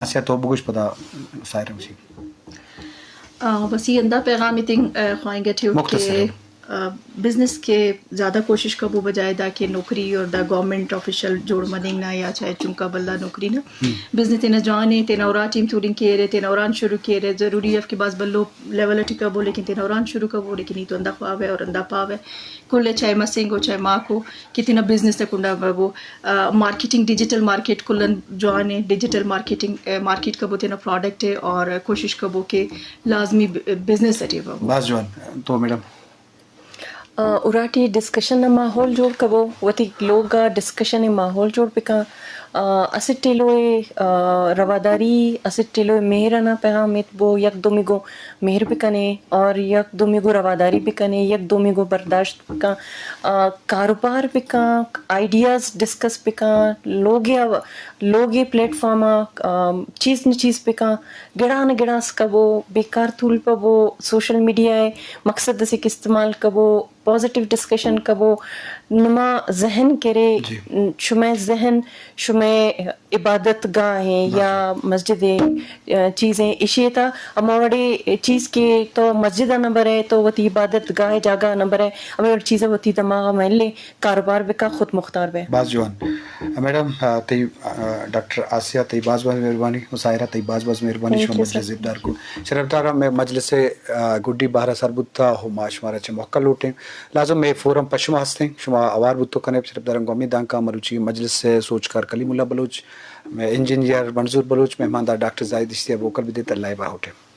آسیا تو بگوش پدا سائر ہمشی۔ آ، بس یہ اندہ پیغام اتنگ، آ، خواہنگ ٹھیو کہ، آ، بزنس کے زیادہ کوشش کبو بجائے دا کہ نوکری اور دا گورنمنٹ آفیشل جوڑ مننگ نا یا چاہے چنکا بلا نوکری نا۔ بزنس تینا جوان ہے، تینا اورا ٹیم تورنگ کیرے، تینا اوران شروع کیرے، ضروری ہے کہ باز بلو لیول ٹی کبو لیکن تینا اوران شروع کبو لیکن یہ تو اندہ خواہ ہے اور اندہ پاو ہے۔ کل ء چاہے مسنگ ہو چاہے ماک ہو کہ تینا بزنس ء کنڈا ببو۔ آ، مارکیٹنگ، ڈیجیٹل مارکیٹ کلن جوان ء، ڈیجیٹل مارکیٹنگ، آ، مارکیٹ کبو تینا پروڈکٹ ء اور کوشش کبو کہ لازمی ب-، بزنس اٹی ببو۔ باز جوان۔ تو میڈم؟ آ، اراٹی ڈسکشن نا ماحول جوڑ کبو، وتی لوگ آ ڈسکشن ء ماحول جوڑ بکن۔ آ، اسٹ ایلو ء، آ، رواداری، اسٹ ایلو ء مہر انا پیغام ایت بو، یک دومی گو مہر بکنے اور یک دومی گو رواداری بکنے، یک دومی گو برداشت بکن، آ، کاروبار بکن، آئیڈیاز ڈسکس بکن، لوگ ء، لوگ ء پلیٹ فارم آ، آ، چیز نہ چیز بکن، گڑا نہ گڑاس کبو، بیکار تول پبو، سوشل میڈیا ء مقصد اسے کہ استعمال کبو، پازیٹیو ڈسکشن کبو، نما ذہن کرے، جی۔ شمئے ذہن، شمئے عبادت گاہ ہیں یا مسجد ہیں، آ، چیزیں اشی تا، ہما وڑے چیز کے تو مسجد نہ برے، تو وتی عبادت گاہ جاگہ نہ برے، ہمیں وڑ چیزیں وتی دماغ میں لے، کاروبار بکا، خود مختار بے۔ باز جوان۔ میڈم، آ، تئی، آ، ڈاکٹر آسیہ، تئی باز باز مہربانی، مساہرہ تئی باز باز مہربانی، شما مجلس زیبدار کو۔ شرفدار، مئے مجلس، آ، گڈی بہرا سر بوتا، ہو ما شمارا چہ موقع لوٹیں۔ لازم مئے فورم پہ شما ہستیں، شما اوار بوتو کنے، شرفدار گومی دانکا مروچی مجلس سوچکار کلیم اللہ بلوچ، مئے انجینئر منظور بلوچ، مہماندار ڈاکٹر زاہد اشتیا بوکل بدیت، اللہ باہوٹے۔